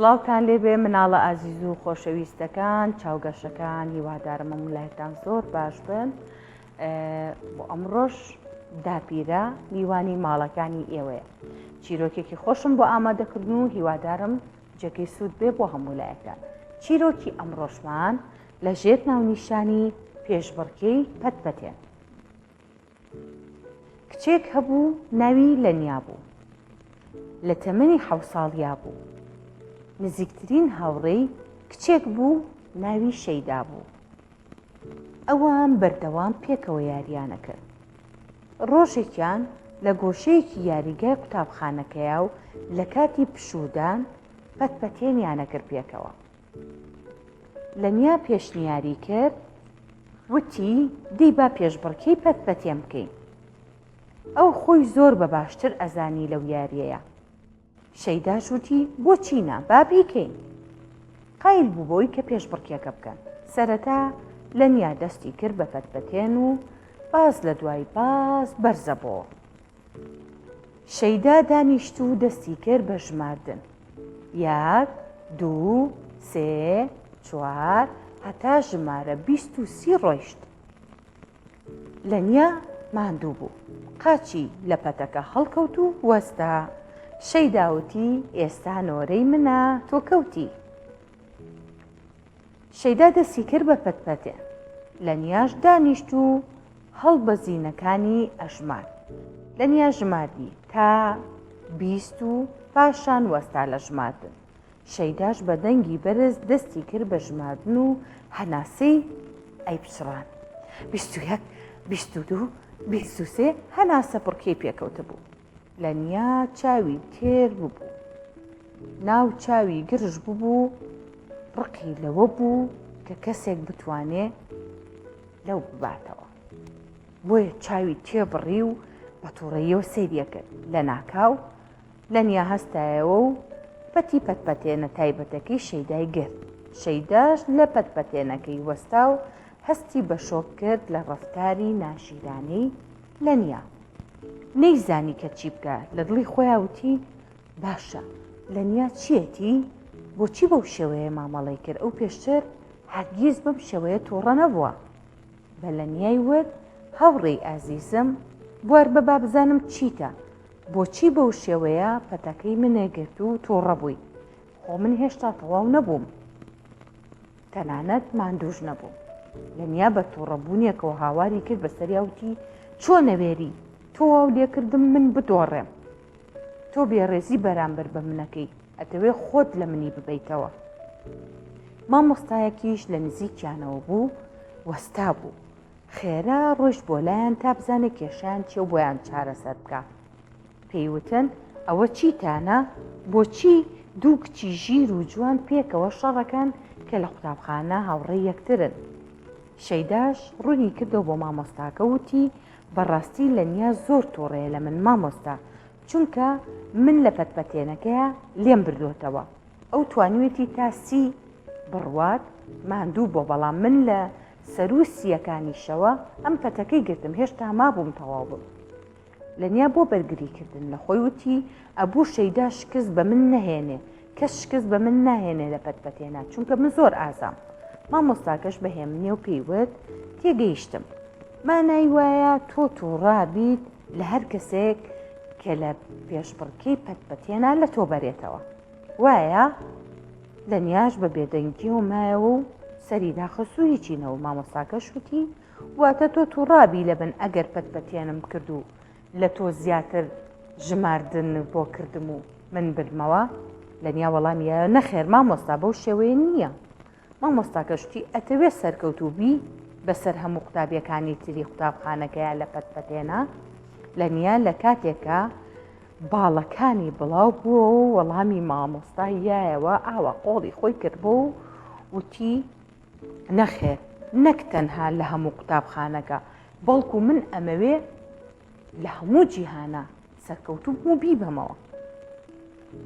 سڵاوتان لێبێ مناڵە ئازیز و خۆشەویستەکان چاوگەشەکان هیوادارم هەموو لایەکتان زۆر باش بن بۆ ئەمڕۆش داپیرە میوانی ماڵەکانی ئێوەیە چیرۆکێکی خۆشم بۆ ئامادەکردن و هیوادارم جێگەی سوود بێ بۆ هەموو لایەکتان چیرۆکی ئەمڕۆشمان لە ژێر ناونیشانی پێشبڕکێی پەتپەتێن کچێک هەبوو ناوی لەنیا بوو. لە تەمەنی حەو ساڵیا بوو. نزیکترین هاوڕێی کچێک بوو ناوی شەیدا بوو. ئەوان بەردەوام پێکەوە یارییان ئەکرد. ڕۆژێکیان لە گۆشەیەکی یاریگای قوتابخانەکەیا و لە کاتی پشوودان پەتپەتێنیان ئەکرد پێکەوە. لەنیا پێشنیاری کرد وتی دەی با پێشبڕکێی پەتپەتێن بکەین. ئەو خۆی زۆر بە باشتر ئەزانی لەو یاریەیە. شەیداش وتی بۆچی نا با بیکەین. قایل بوو بەوەی کە پێشبڕکێکە بکەن. سەرەتا لەنیا دەستی کرد بە پەتپەتێن و باز لە دوای باز بەرزەبۆوە. شەیدا دانیشت و دەستی کرد بە ژماردن. یەک، دوو، سێ، چوار، هەتا ژمارە 20 و سی ڕۆیشت. لەنیا ماندوو بوو. قاچی لە پەتەکە هەڵکەوت و وەستا. شەیدا وتی، ئێستا نۆرەی منە، تۆ کەوتی. شەیدا دەستی کرد بە پەتپەتێ. لەنیاش دانیشت و هەڵبەزینەکانی ئەژمارد. لەنیا ژماردی تا 20 و پاشان وەستا لە ژماردن. شەیداش بە دەنگی بەرز دەستی کرد بە ژماردن و هەناسەی ئەیپچڕاند. 21، 22، 23 هەناسە پڕکێی پێکەوتبوو. لەنیا چاوی تێر ببوو. ناو چاوی گرژ ببوو، ڕقی لەوە بوو کە کەسێک بتوانێ لەو بباتەوە. بۆیە چاوی تێبڕی و بە تووڕەییەوە سەیری کرد. لەناکاو لەنیا هەستایەوە و پەتی پەتپەتێنە تایبەتەکەی شەیدای گرت. شەیداش لە پەتپەتێنەکەی وەستا و هەستی بە شۆک کرد لە ڕەفتاری ناژیرانەی لەنیا. نەیزانی کە چی بکا، لە دڵی خۆیا وتی، باشە لەنیا چییەتی؟ بۆچی بەو شێوەیە مامەڵەی کرد؟ ئەو پێشتر هەرگیز بەم شێوەیە تووڕە نەبووە. بە لەنیای وت، هاوڕێی ئازیزم، بوار بە با بزانم چیتە؟ بۆچی بەو شێوەیە پەتەکەی منێ گرت و تووڕە بووی؟ خۆ من هێشتا تەواو نەبووم. تەنانەت ماندووش نەبووم. لەنیا بە تووڕەبوونێکەوە هاواری کرد بەسەریا وتی، چۆن ئەوێری تۆ واو لێکردم من بدۆڕێم؟ تۆ بێڕێزی بەرامبەر بە منەکەی، ئەتەوێ خۆت لە منی ببەیتەوە. مامۆستایەکیش لە نزیکیانەوە بوو، وەستابوو. خێرا ڕۆیشت بۆ لایان تا بزانێ کێشەیان چیە و بۆیان چارەسەر بکا. پێی وتن، ئەوە چیتانە؟ بۆچی دوو کچی ژیر و جوان پێکەوە شەڕەکەن کە لە قوتابخانە هاوڕێی یەکترن؟ شەیداش ڕوونی کردەوە بۆ مامۆستاکە وتی، بەڕاستی لەنیا زۆر توڕەیە لە من مامۆستا، چونکە من لە پەتپەتێنەکەیا لێم بردۆتەوە. ئەو توانیوێتی تا سی بڕوات، ماندوو بووە، بەڵام من لە سەروو سییەکانیشەوە ئەم پەتەکەی گرتم، هێشتا مابووم تەواو بم. لەنیا بۆ بەرگری کردن لە خۆی وتی، ئەبوو شەیدا شکست بە من نەهێنێ، کەس شکست بە من ناهێنێ لە پەتپەتێنا، چونکە من زۆر ئازام. مامۆستاکەش بە هێمنیەو پێی وت، تێگەیشتم. مانای وایە تۆ تووڕە بیت لە هەر کەسێک کە لە پێشبڕکێی پەتپەتێنا لە تۆ بەرێتەوە. وایە؟ لەنیاش بە بێدەنگیەوە مایەوە و سەری داخست و هیچی نەوت. مامۆستاکەش وتی، واتە تۆ توڕابی لە من ئەگەر پەتپەتێنم کرد و لە تۆ زیاتر ژماردنت بۆ کردم و من بردمەوە؟ لەنیا وەڵامی یایەوە نەخێر مامۆستا بەو شێوەیە نییە. مامۆستاکەش وتی ئەتەوێ سەرکەوتوو بی بەسەر هەموو قوتابیەکانی تری قوتابخانەکەیا لە پەتپەتێنا؟ لەنیا لە کاتێکا باڵەکانی بڵاو بووەوە و وەڵامی مامۆستای یایەوە ئاوا قۆڵی خۆی کردبۆ و وتی نەخێر نەک تەنها لە هەموو قوتابخانەکە بەڵکو من ئەمەوێ لە هەموو جیهانە سەرکەوتوو بم و بیبەمەوە.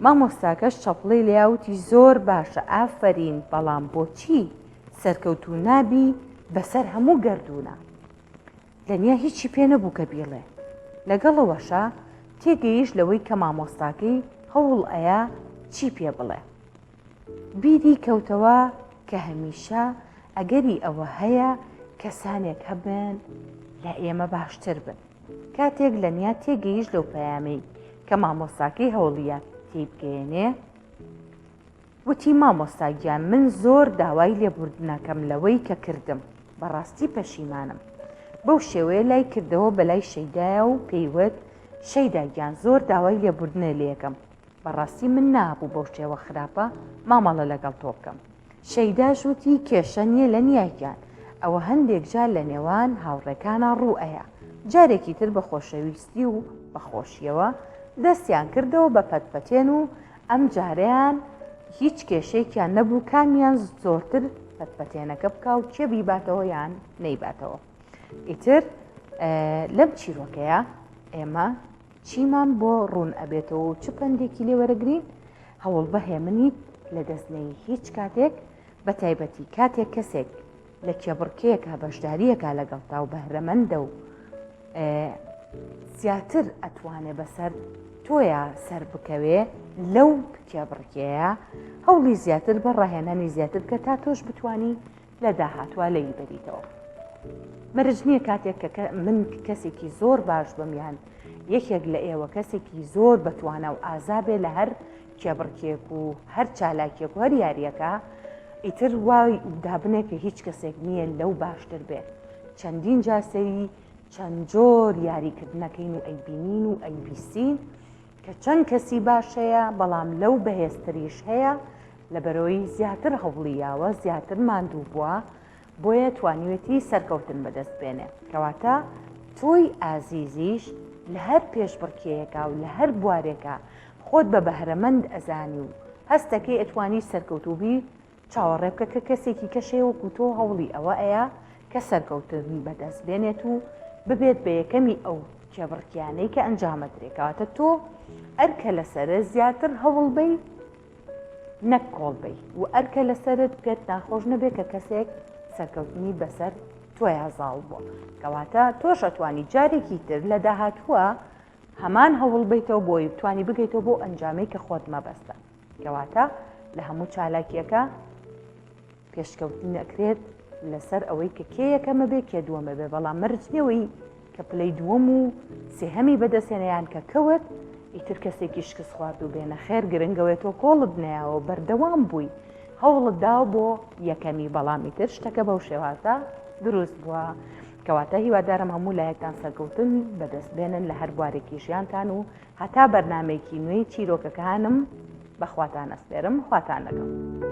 مامۆستاکەش چەپڵەی لێیا وتی زۆر باشە ئافەرین بەڵام بۆچی سەرکەوتوو نابی بەسەر هەموو گەردوونە؟ لەنیا هیچی پێ نەبوو کە بیڵێ. لەگەڵ ئەوەشا تێگەیشت لەوەی کە مامۆستاکەی هەوڵ ئەیا چی پێ بڵێ. بیری کەوتەوە کە هەمیشە ئەگەری ئەوە هەیە کەسانێک هەبن لە ئێمە باشتر بن. کاتێک لەنیا تێگەیشت لەو پەیامەی کە مامۆستاکەی هەوڵییا تێیبگەیەنێ، وتی، مامۆستا گیان من زۆر داوای لێبوردنەکەم لەوەی کە کردم، بەڕاستی پەشیمانم. بەو شێوەیە لای کردەوە بەلای شەیدایا و پێی وت، شەیدا گیان زۆر داوای لێبوردنە لێکەم، بەڕاستی من نابوو بەو شێوە خراپە مامەڵە لەگەڵ تۆ بکەم. شەیداش وتی، کێشە نییە لەنیا گیان، ئەوە هەندێک جار لە نێوان هاوڕێکانا ڕوو ئەیا. جارێکی تر بە خۆشەویستی و بە خۆشییەوە دەستیان کردەوە بە پەتپەتێن و ئەم جارەیان هیچ کێشەیەکیان نەبوو کامیان زۆرتر پەتپەتێنەکە بکا و کێ بیباتەوە یان نەیباتەوە. ئیتر لەم چیرۆکەیە ئێمە چیمان بۆ ڕوون ئەبێتەوە و چ پەندێکی لێ وەرەگرین؟ هەوڵبە هێمنیت لەدەست نەیی هیچ کاتێک، بەتایبەتی کاتێک کەسێک لە کێبڕکێیەکا بەشدارییەکا لەگەڵتا و بەهرەمەندە و زیاتر ئەتوانێ بەسەر تۆیا سەر بکەوێ لەو کێبڕکێیە، هەوڵی زیاتر بە ڕاهێنانی زیاتر بکە تا تۆش بتانی لە داهاتوە لێی بەریتەوە. مەرج نییە کاتێک کە من کەسێکی زۆر باش بم یان یەکێک لە ئێوە کەسێکی زۆر بەتوانا و ئازا بێ لە هەر کێبڕکێک و هەر چالاکیەک و هەر یاریەکە ئیتر وای دابنێ کە هیچ کەسێک نییە لەو باشتر بێ چەندین جار سەیری چەند جۆر یاریکردنەکەین و ئەیبینین و ئەیبیسین کە چەند کەسی باش هەیە بەڵام لەو بەهێزتریش هەیە لەبەرەوەی زیاتر هەوڵی یاوە زیاتر ماندوو بووە بۆیە توانیوێتی سەرکەوتن بەدەست بێنێ کەواتە تۆی ئازیزیش لە هەر پێشبڕکێیەکا و لە هەر بوارێکا خۆت بە بەهرەمەند ئەزانی و هەستەکەی ئەتوانی سەرکەوتوو بی چاوەڕێ بکە کە کەسێکی کەش هەیە وەکو تۆ هەوڵی ئەوە ئەیا کە سەرکەوتن بەدەست بێنێت و ببێت بە یەکەمی ئەو کێبڕکیانەی کە ئەنجامەدرێ کەواتە تۆ ئەرکە لەسەرە زیاتر هەوڵ بەی نەک کۆڵ بەی و ئەرکە لەسەرت پێت ناخۆش نەبێت کە کەسێک سەرکەوتنی بەسەر تۆیا زاڵ بووە کەواتە تۆش ئەتوانی جارێکی تر لە داهاتووە هەمان هەوڵ بیتەوە بۆی بتانی بگەیتەوە بۆ ئەنجامەی کە خۆت مەبەستە کەواتە لە هەموو چالاکیەکە پێشکەوتن ئەکرێت لەسەر ئەوەی کە کێ یەکەمە بێ کێ دووەمە بێ بەڵام مەرج نیەوەی کە پلەی دووەم و سێهەمی بەدەستهێنا یان کە کەوت ئیتر کەسێکی شکست خواردوو بێ نەخێر گرنگەوەی تۆ کۆڵت نەیاوە بەردەوام بووی هەوڵت داوە بۆ یەکەمی بەڵام ئیتر شتەکە بەو شێوازە دروست بووە کەواتە هیوادارم هەموو لایەکتان سەرکەوتن بەدەست بێنن لە هەر بوارێکی ژیانتان و هەتا بەرنامەیەکی نوێی چیرۆکەکانم بەخواتان ئەسپێرم خواتان لەگەڵ.